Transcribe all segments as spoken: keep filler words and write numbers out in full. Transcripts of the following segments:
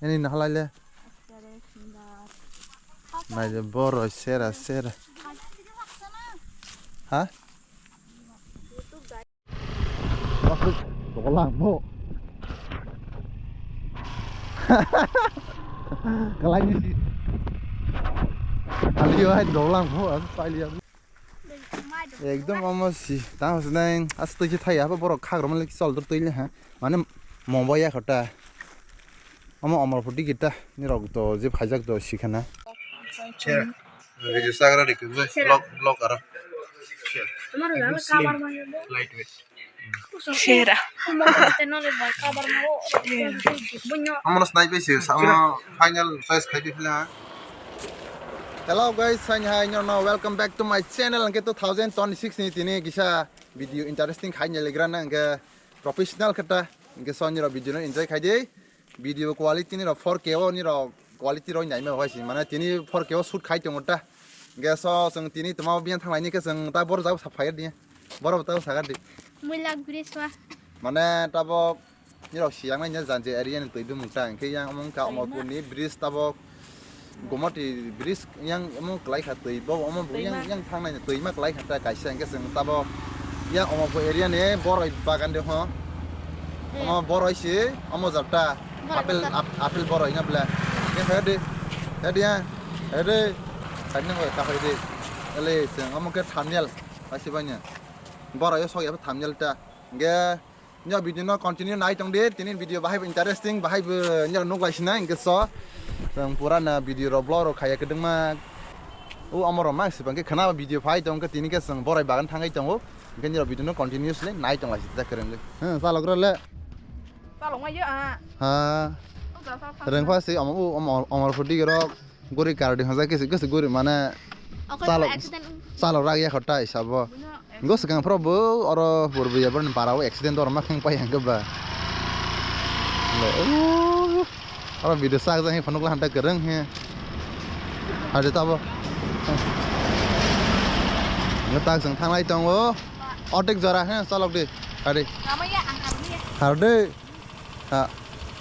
Ini nahalai le. Nai de boro sera sera. Ha? Dolang mo. Kalai ni si. Aliyo hai dolang mo, aku paliya. Ekdom omo si, tang hos nai, as twi se thai, abo borok khak rok malik chol dur twi le ha. Mane mongbo ya khota. Omo omor phuti kita, ni rok to je phaijak to sikhana. Video sagra dik vlog, vlog aro. Lightweight. Sera. Omo snipe se, samo final choice khai di phila. Hello guys, saini hai no, no, welcome back to my channel. Hingke two thousand twenty-six ni tini kisa video interesting khai ni legra na, hingke professional kata, hingke soni rok video no enjoy khai di. Video quality ni rok four K o ni rok quality rok nai ma hoi si, mane tini four K o shoot khai tongo ta. Hingke so chwng tini tuma biyan thang lai ni khe chwng ta boro jabo sa phai di. Boro ta sa di. Muilak bridge ma. Mane tabok nirok siyang nai jan je area ni twi bumung ta, hingke yang omo wngkha Omorpur ni bridge tabok Gomati bridge yang omo kwlai kha twi bo omo bo yang, yang thang nai twi ma kwlai kha ta kaisa hingke chwng tabok yang Omorpur area ni boroi bagan de ho. Omo boroi si omo jabta apple, apple boroi na bla. Hingke kha de, kha de ya, kha de, kha de ko ta kha de. Ele chwng omo ke thumbnail kaisa banya. Borok yo sok ya thumbnail ta. Hingke nyo video no continue nai tong di. Tini video bahai bo interesting, bahai bo nyo nuk lai sinai hingke so. Tong pura na video ro vlog ro khaya kedengma. U amoro mak sibang ke khana video phai tong ke tini ke song borai bagan thangai tongo. Hingke nyo video no continuously nai tong lai sita kereng. Hmm, salok ro le. Salok ma yo a. Ha. Rengpha si omo u omo, omo phuti rok. Guri kardi hwnjak kisi kisi guri mane. Okai chalo, accident. Chalo rak ya khotai sabo. Buino accident. Go swkang phro bo oro burbu ya borni para o accident dor ma kheng pai hangke ba. Le, uh, oro video sak jang he phunuk la hanta kereng he. Hade tabo. Ngetak jang thanglai tongo. Otek jora he chalok di. Hade. Lama ya, ang karni ya. Harde. Ha,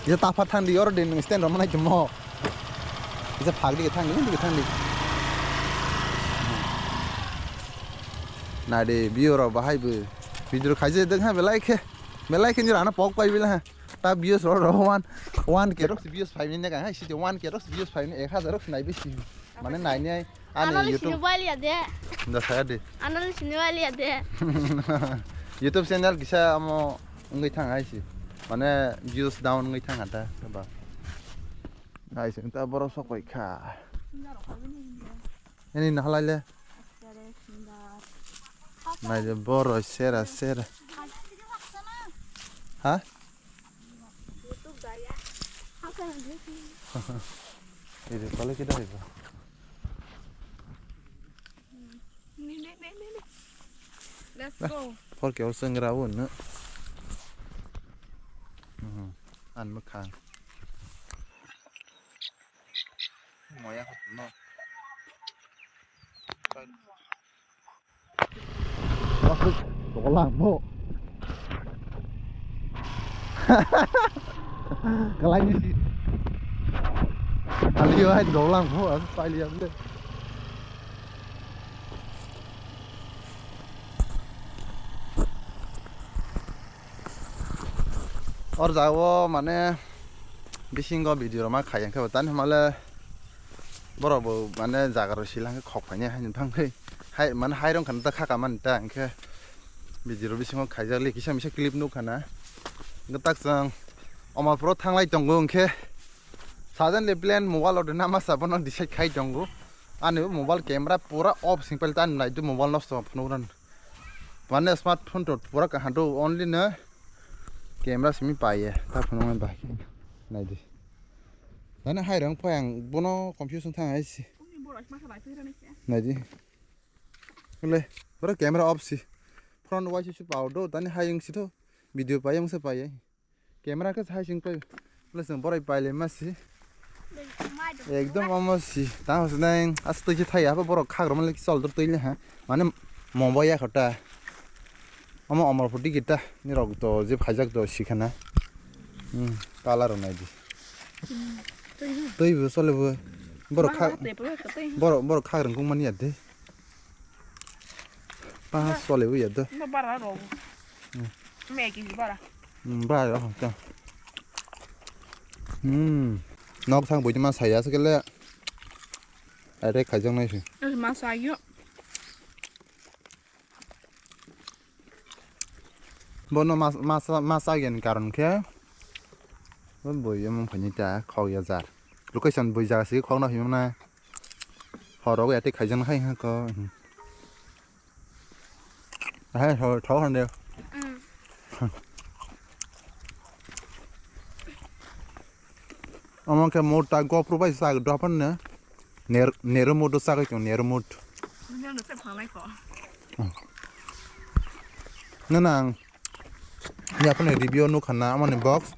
ya tapha thang di, oro di nung stand rok manai tongmo. Kisa phak di thang di, di thang di. Nai di view rok bahai bo. Video khaije dek ha belai khe. Belai khe ni rana pok pai bila ha. Ta views rok rok one, one K rok views phai ni ne ka ha, si one K rok views phai ni ek hazar rok nai bisi. Mane nainai ani YouTube. Analysis ni wali ya de. Da saya de. Analysis ni wali ya de. YouTube channel kisa amo wngwi thang hai si. Mane views down wngwi thang hata ba. Hai se ta borok sok pai kha. Ini nahalai le. Nai de boro sera sera. Ha? Iri pale kita itu. Let's go. Porque o sangra o no. Mhm. An makhang. Moya no. Dolang mo. Kalai ni si. Aliyo hai dolang mo, aku paliya bole. Or jago mane bisingo video rok ma khaiya khe tani male borok bo mane jaga rok sila khe khok phainai hai nang thang khe hai mane hai rong khana ta khaka mani ta hingkhe video rok bisingo khaijak le kisa misa clip nuk khana hingkhe tak chwng Omorpuro thanglai tongo hingkhe sajan le plan mobile rok de nama sa bono decide khai tongo ani mobile camera pura off singpel ta nai du mobile nosto phunuk ran. Mane smartphone to pura kaham do, only no camera simi paye, ta phunuknai bai. Naidi. Tani hai rang phai ang bono confusion thang hai si. Naidi. Le, pura camera off si. Front wise si pao do, tani hai ang si tho. Video paye ang se paye. Camera khe hai sing pai. Plus borai paile ma si. Ekdom omo si. Tang hos nai as twi thai abo borok khak rok malik chol dur twi le ha. Mane mongbo ya khota. Omo omor phuti kita ni rok to je phaijak to sikhana. Hmm, color rok nai di. Twi bo chole bo. Borok kha, borok, borok khagrang kung mani ya de. Pa chole bo ya de. Bara ro. Me ki bara. Hmm, bara ro ta. Hmm. Nok thang boi ma saya se kele. Are khaijak nai se. Ma sa yo. Bono mas-, masa, masa gen karon khe bo boi emon phani ta khok ya jar. Location boi jaga si khok na himna. Horo ya te khaijak hai ha ko. Hai ho tho hande. Omo khe mota GoPro bai sa do phan ne. Ner-, Nero mode o sagwi tong, Nero mode. Nang, ya phone review nukha na, amoni box.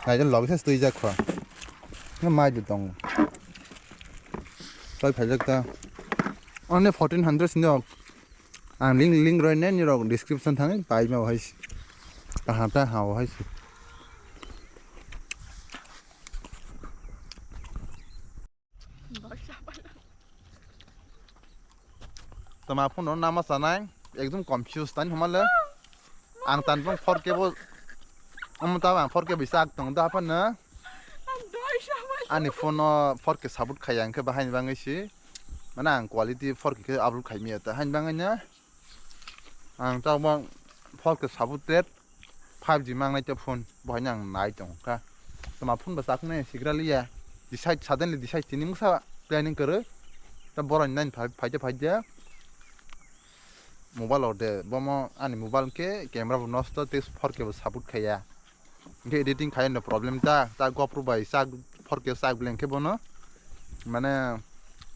Naijak logisa twijak kho. Mai du tong. Tei phaijak ta. Only fourteen hundred sinok. Ang link, link roi ne nirok description thangwi pai ma hai. Kaham ta ha hai. Tama phone no nama sanai, ekdom confuse tani homa le. Ang tan bong four K bo, omo ta ang four K bai sak tong da phano. Ani phone no four K support khaya, hwnkhe bahai ni bangwi si. Mane ang quality four K khe upload khai miya ta, hain bangwi na. Ang ta bong four K support tet. Five G mangnai te phone, bohaino ang nai tong kha. Tama phone ba chaknai sigra liya. Decide, suddenly decide tini mungsa planning kwrwi. Ta borok ni nine five phaide phaide. Mobile orde, bomo ani mobile khe camera bo nosto, tei four K bo support khaya. Hwnkhe editing khaina problem ta, ta GoPro bai chak, four K chak bwleng khe bono. Mane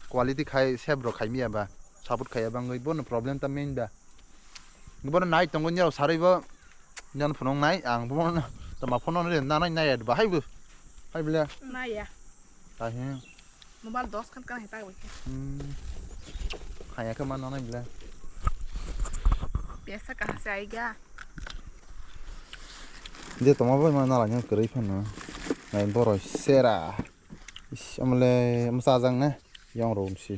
quality khai save rok khai miya ba, support khaya bangwi bono problem ta main ba. Bono nai tongo nirok sarwi bo. Nyan phunuk nai, ang bo tama phone no rin nanai nai ba hai bo. Hai bile. Nai ya. Hai he. Mobile dos khan kan hai ta bai. Hmm. Hai ya khe man nanai bile. Pesa kaha se aiga. Je toma bai ma nala nyo kwrwi phano. Nai boroi sera. Is, amle masa ajang ne. Yang ro si.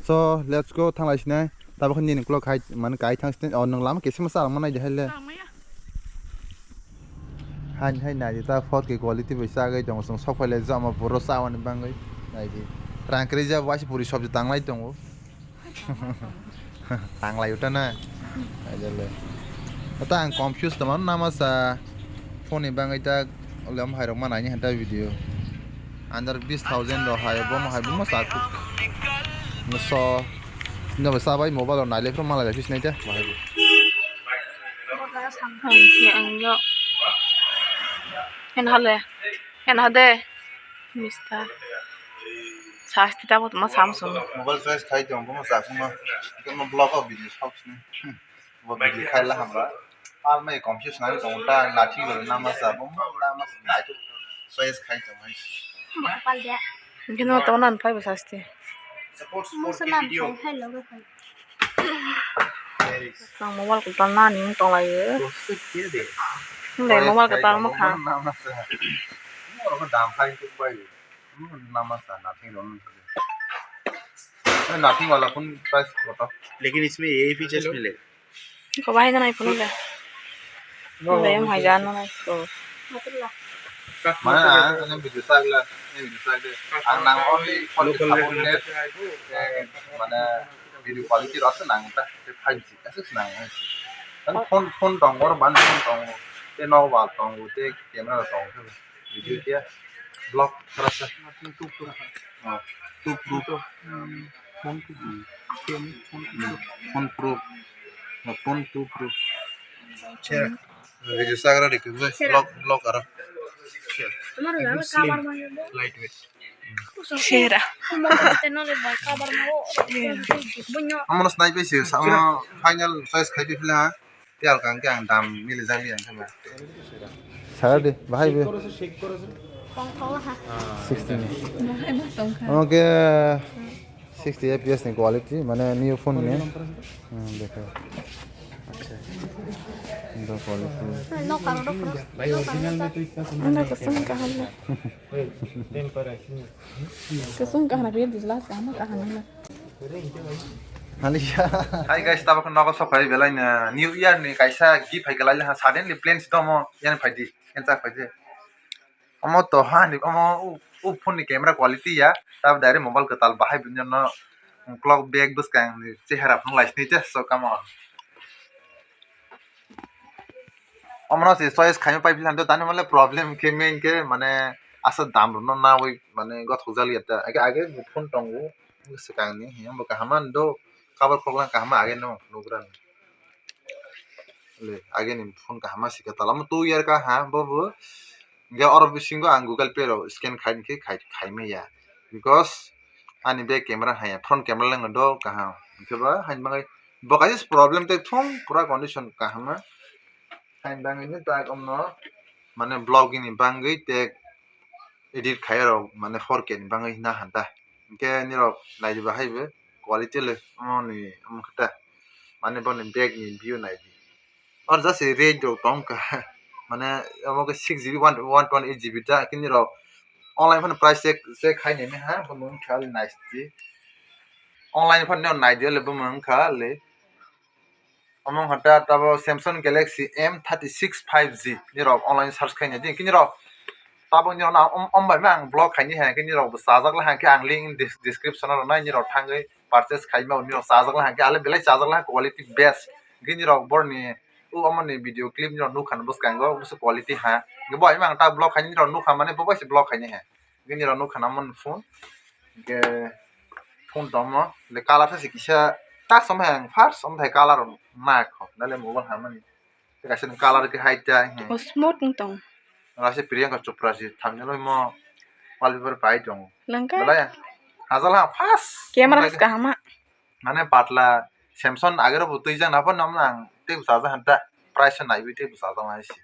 So, let's go, thanglai sinai. Tabuk nini ukulok hai, mane kai thang sinai. Oh, nung lama kesi masa alma nai de hai le. Hai, hai, nai di ta four K quality bai sa gai tong song sok phai le jama puro sa wani bangwi. Nai di. Rang kri ja wasi puri sobji tanglai tongo. Tanglai uta na. Ajale. Ata ang confuse tama nama sa phone ni bangwi ta olam hai rok ma nai ni hanta video. Under bis thousand rok hai bo ma hai bo ma sa ku. So no ba sa bai mobile rok nai le phone ma lai phis nai ta. Bahai bo. Ang ke ang yo. Hen hale. Hen hade. Mister. Sasti ta botma samsung. Mobile choice khai tong, bomo chakma. Bomo block of video sok sini. Hmm. Bo video khai la hamba. Al mai confuse nai tong ta lathi lo nama sa, bomo nama sa nai tu choice khai tong hai. Pal dia. Gino to nan phai ba sasti. Support support video. Hai lo phai. Ang mobile ko tan nani tong lai. Hinde mobile ko tan ma kha. Nama sa. Mo ro dam khai tu bai. Nama sa nothing wrong. Nothing wala phone price koto. लेकिन इसमें ये फीचर्स मिलेगा। Ko bahai na nai phone le. Nai em hai jan na nai ko. Mana ang video sagla, video sagla. Ang nang only phone ke support net. Mana video quality rasa nang ta. Five G kasi nang. Phone phone tong or ban phone tong. Te no wal tong te camera tong. Video dia block rasa. Two pro. Ah, two pro. Phone two pro. Phone pro. Ah, phone two pro. Share. Video sagra de block block ara. Share. Lightweight. Share. Amano snipe se sama final choice khai di pila. Tial kang khe ang dam mili jak li ang khe ba. Sara de, bahai be. Tong tong ha. Sixty ni. Bahai ma tong kha. Omo khe sixty F P S ni quality, mane new phone ni. Hmm, dekho. Acha. Nokar rok. Ano kusung kaham na. Kusung kaham na, biar jelas kaham, kaham na. Hi guys, tabuk nogo sok phai belai na New Year ni kaisa gift hai kwlai ha, suddenly plans tomo, yan phai di, yan chak phai di. Omo to ha ni, omo u, u phone ni camera quality ya, tab direct mobile kwtal bahai bini no clock back bwskang ni chehara phung lai sini te, so come on. Omo no se choice khaima pai philando, tani mole problem khe main khe mane asa dam rok no nawi mane gothok jali ya ta. Age, age phone tongo swkang ni, hiyang bo kaham mani do, cover khok lang kaham age no nugra ni. Le, age ni phone kaham ma sika tala mo two year ka ha bo bo. Ge oro bisingo ang Google Pay rok scan khai khe khai, khai maya. Because ani back camera haya, front camera lang do kaham. Hingke ba hain bangai bo kaisa problem te thung pura condition kaham ma. Hain bangai ni tak omno mane vlogging ni bangwi te edit khai rok mane four K ni bangwi na hanta. Hingke nirok nai di bahai bo quality le omo ni omo khe ta mane boni back ni view nai di. Or just rate rok tong kha mane omo khe six G B one, one twenty eight G B ta kini rok online phano price check, check khai nai ha bo mung kha nai di. Online phano nai di le bo mung kha le. Omo wngkha ta tabo Samsung Galaxy M thirty six five G ni rok online search khaina di kini rok tabo ni rok om, om bai ma ang vlog khaini hai kini rok bo chajak lai hangkhe ang link in des-, description o rwnai ni rok thangwi purchase khaima ni rok chajak lai hangkhe ale belai chajak lai quality best kini rok borni u omo ni video clip ni rok nukha bwskango bwswk quality ha bo bai ma ang ta vlog khaini rok nukha mane bo bai se vlog khaini hai. Bini rok nukha na mon phone. Hingke phone tongmo le colour se kisa tak something first something colour rok nak kho nale mobile hamani. Kaisa ni colour ke hai ta. O smooth wng tong. Ase Priyanka Chopra si thamni loi mo wallpaper pai tongo. Langkai. Belai hajal ha first. Camera se kahama. Mane patla Samsung agero bo twijak na phano ang tei bwsajak han ta price naiwi tei bwsajak nai si.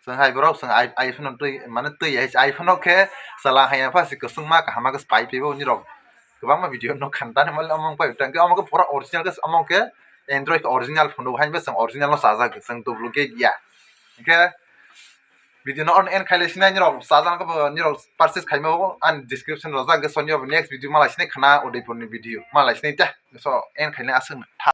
Chwng hai borok chwng i-, iPhone no twi mane twi hai iPhone no khe chwla hai ya pha si kwchwng ma kaham ma khe pai phi bo ni rok kwbangma video no khan tani mali omo wng pai tang khe omo khe pura original khe omo khe Android original phone rok hai chwng original no chajak chwng duplicate ya. Hingkhe video no on end khaile sinai nirok chajak khe bo nirok purchase khaima bo ani description rojak hingkhe soni bo next video malai sinai khana Udaipur ni video malai sinai ta so end khaile aswk tha.